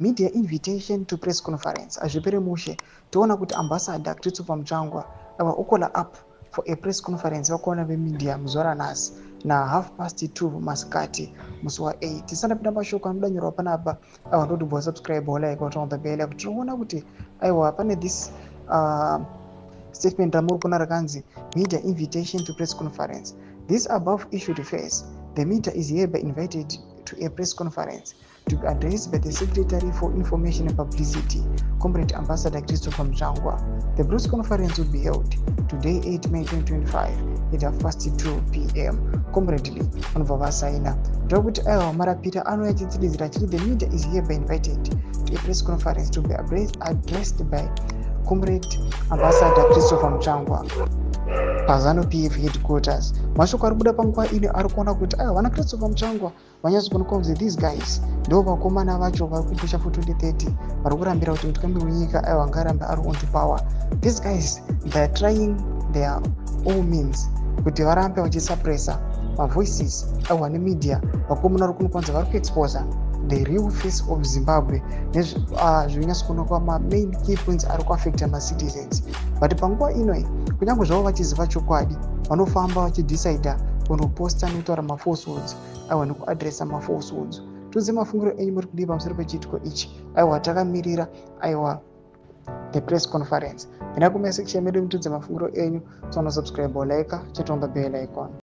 Media invitation to press conference. Hazvipere mushe, toona kuti Ambassador Christopher Mutsvangwa ava ocalla up for a press conference vakaona vemedia muzuva ranhasi na 2:30 masikati, musi wa8. Tisandapinda mashoko anoda nyorwa panapa, aiwa, ndoti subscribe, like, turn on the bell. Kuti tinoona kuti aiwa, pane this statement ramuri kuona rakanzi "Media invitation to press conference. This above issue refers the media is hereby invited to a press conference to be addressed by the Secretary for Information and Publicity, Comrade Ambassador Christopher Mutsvangwa. The press conference will be held today, 8 May 2025, at 2:30 p.m." Comrade Lee vanobva vasaina. Ndokuti aiwa, marapita anouya achitsididzira achiti the media is hereby invited to a press conference to be addressed by Comrade Ambassador Christopher Mutsvangwa paZANU PF headquarters. Mashoko ari kubuda panguva ino ari kuona kuti aiwa, vana Christopher Mutsvangwa vanyatsokuonekwa kunzi these guys ndo vakomana vacho vari kupusha for 2030, vari kurambira kuti mutungamiri wenyika aiwa, ngarambe ari on to power. These guys, they are trying their all means kuti varambe vachisuppressa mavoices aiwa nemedia. Vakomana vari kunokwanisa vari kuexposa the real face of Zimbabwe nezvinonyatsokuonekwa, mamain key points ari kuaffecta macitizens. But panguva inoi, kunyange zvavo vachiziva chokwadi, vanofamba vachidecida kunoposta nekutaura mafalsehoods, aiwa, nekuadresa mafalsehoods. Tudze mafungiro enyu, muri kudii pamusoro pechiitiko ichi? Aiwa, takamirira aiwa the press conference. Enda comment section medu mutudze mafungiro enyu. Tsonosubscribe, like, turn on the bell icon.